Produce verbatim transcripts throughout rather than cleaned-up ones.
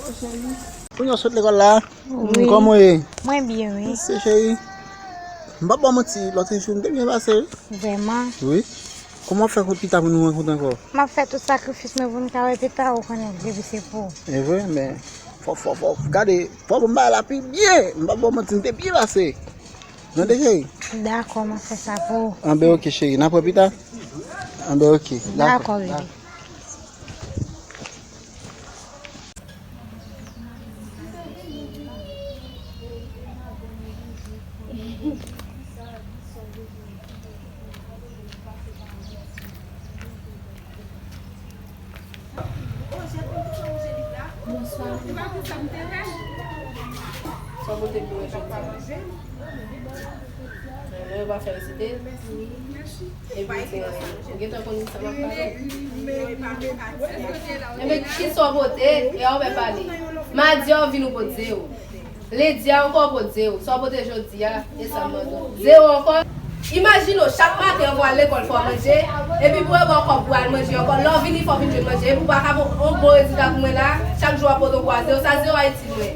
Kounye a w sot lekòl la? Wi. Kòman w ye? Mwen byen, wi. Mèsi, cheri. M p ap ba w manti, lòt jou m te byen pase, wi. Vrèman? Wi. Kòman w fè pou pita pou nou rankontre ankò? M ap fè tout sakrifis mwen pou n ka wè pita, ou konnen, depi se pou ou. E vre, men fò, fò, fò, gade, fò pou m bay la pi byen. M p ap ba w manti, m te byen pase. Tande, cheri? Dakò, m ap fè sa pou ou. Anben, oke, cheri. N ap wè pita? Anben, oke. Dakò, bebe. Bonswa. Sa w pote pou mwen jodi a? Mwen pa fè resite? Epi, ou gentan konn sa m ap pale? Ebyen, ki sa w pote? E a w fè pale. Madi a, w vin ou pot zewo. Lendi a ankò w pot zewo. Sa w pote jodi a, e sa m mande w. Zewo ankò. Imajine w, chak maten anvan w al lekòl fò w manje, epi pou w ba w kòb pou w al manje ankò. Lè w vini fò w vin jwenn manje, epi w pa ka fè yon bon rezilta pou mwen la, chak jou w ap pote yon kwa zewo, sa zewo a itil mwen.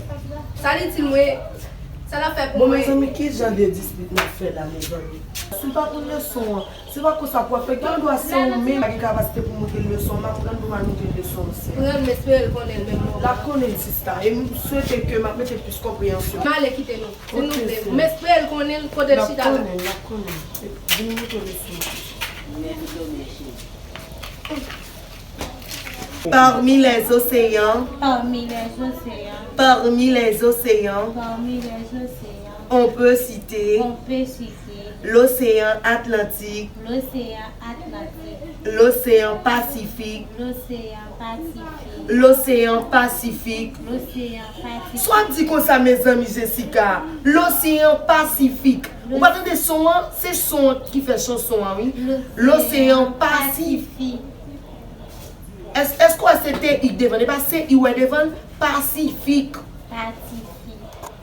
Sa l itil mwen? Sa l ap fè pou mwen? Bon, mezanmi, ki jan de dispit n ap fè la, mezanmi? Si w pa konn leson an, se pa konsa pou w ap fè. Gen dwa se ou menm ki gen kapasite pou montre l leson, m ap pran dwa montre l leson an, sè. Pran l, m espere l konnen l menm non. L ap konnen l, sista. E m swete ke m ap mete plis konpreyansyon. M ale kite nou, silvouplè. M espere l konnen l kote l chita la. L ap konnen, l ap konnen. Vin montre leson an. Parmi les océans, Parmi les océans, parmi les océans, parmi les océans, on peut citer on peut citer l'océan Atlantique, l'océan Atlantique, l'océan Pacifique, l'océan Pacifique, l'océan Pacifique. L'océan Pacifique. Sa w ap di konsa, mezanmi, Jessica? L'océan Pacifique. Ou pa tande son an? Se son an ki fè chanson an, wi. L'océan Pacifique. Èske w wè se T I k devan l? E pa C I w wè devan l? Pasifik. Pasifik.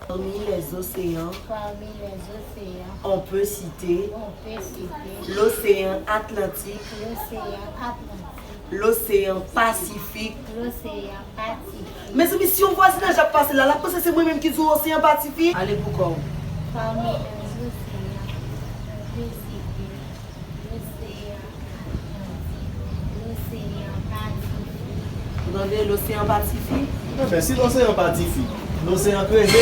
Parmi les océans, Parmi les océans, on peut citer on peut citer l'océan Atlantique, l'océan Atlantique, l'océan Pacifique. L'océan Pacifique. Mezanmi, si yon vwazinaj ap pase la, l ap panse se mwen menm ki di w oseyan Pasifik. Ale pou kò w. Parmi les océans, on peut citer l'océan Atlantique, l'océan Pacifique. Ou tande, l'océan Pacifique? Enben, si l'océan Pacifique, l'océan Crévé.